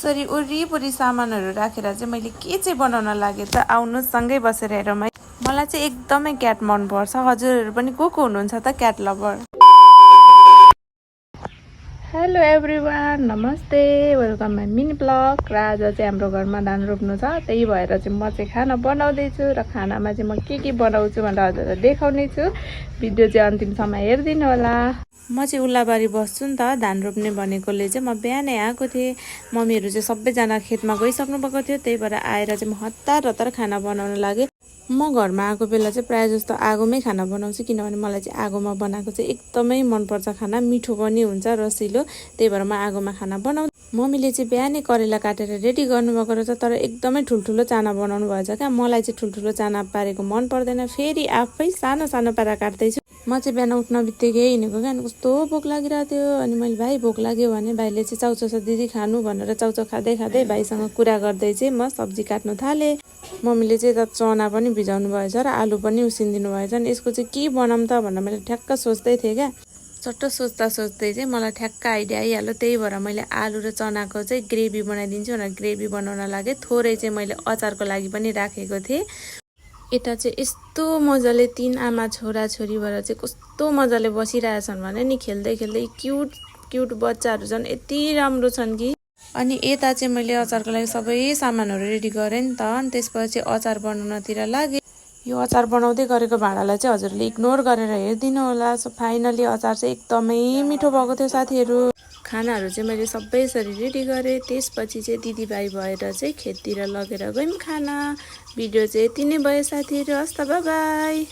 यसरी वरिपरि सामानहरू राखेर चाहिँ मैले के चाहिँ बनाउन लागे त आउनु सँगै बसेर हेरौँ है। मलाई चाहिँ एकदमै क्याट मनपर्छ। हजुरहरू पनि को हुनुहुन्छ त क्याट लभर? हेलो एभ्रिवान, नमस्ते, वेलकम माई मिनी ब्लग। र आज चाहिँ हाम्रो घरमा धान रोप्नु छ, त्यही भएर चाहिँ म चाहिँ खाना बनाउँदैछु र खानामा चाहिँ म के बनाउँछु भनेर हजुरलाई देखाउने छु। भिडियो चाहिँ अन्तिमसम्म हेरिदिनु होला। म चाहिँ उल्लाबारी बस्छु नि त, धान रोप्ने भनेकोले चाहिँ म बिहानै आएको थिएँ। मम्मीहरू चाहिँ सबैजना खेतमा गइसक्नु भएको थियो, त्यही भएर आएर चाहिँ म हतार खाना बनाउन लागेँ। म घरमा आएको बेला चाहिँ प्रायः जस्तो आगोमै खाना बनाउँछु, किनभने मलाई चाहिँ आगोमा बनाएको चाहिँ एकदमै मनपर्छ। खाना मिठो पनि हुन्छ, रसिलो, त्यही भएर म आगोमा खाना बनाउँछु। मम्मीले चाहिँ बिहानै करेला काटेर रेडी गर्नुभएको रहेछ, तर एकदमै ठुल्ठुलो चाना बनाउनु भएछ क्या। मलाई चाहिँ ठुल्ठुलो चाना पारेको मन पर्दैन, फेरि आफै सानो सानो पारा काट्दैछु। म चाहिँ बिहान उठ्न बित्तिकै हिँडेको क्या, अनि कस्तो भोक लागिरहेको थियो। अनि मैले भाइ भोक लाग्यो भने भाइले चाहिँ चाउचाउ छ दिदी खानु भनेर चाउचाउ खाँदै भाइसँग कुरा गर्दै चाहिँ म सब्जी काट्नु थालेँ। मम्मीले चाहिँ त चना पनि भिजाउनु भएछ र आलु पनि उसिनिदिनु भएछ। अनि यसको चाहिँ के बनाऊँ त भनेर मैले ठ्याक्क सोच्दै थिएँ क्या। चट्ट सोच्दै चाहिँ मलाई ठ्याक्क आइडिया आइहाल्यो। त्यही भएर मैले आलु र चनाको चाहिँ ग्रेभी बनाइदिन्छु भनेर ग्रेभी बनाउन लागेँ। थोरै चाहिँ मैले अचारको लागि पनि राखेको थिएँ। यता चाहिँ यस्तो मजाले तीन आमा छोरा छोरी भएर चाहिँ कस्तो मजाले बसिरहेछन् भने नि, खेल्दै क्युट बच्चाहरू छन्, यति राम्रो छन् कि। अनि यता चाहिँ मैले अचारको लागि सबै सामानहरू रेडी गरेँ नि त। अनि त्यसपछि अचार बनाउनतिर लागेँ। यो अचार बनाउँदै गरेको भाँडालाई चाहिँ हजुरले इग्नोर गरेर हेरिदिनु होला। सो फाइनली अचार चाहिँ एकदमै मिठो भएको थियो साथीहरू। खानाहरू चाहिँ मैले सबै यसरी रेडी गरेँ। त्यसपछि चाहिँ दिदीभाइ भएर चाहिँ खेततिर लगेर गयौँ खाना। भिडियो चाहिँ यति नै भयो साथीहरू, हस् त, बाई बाई।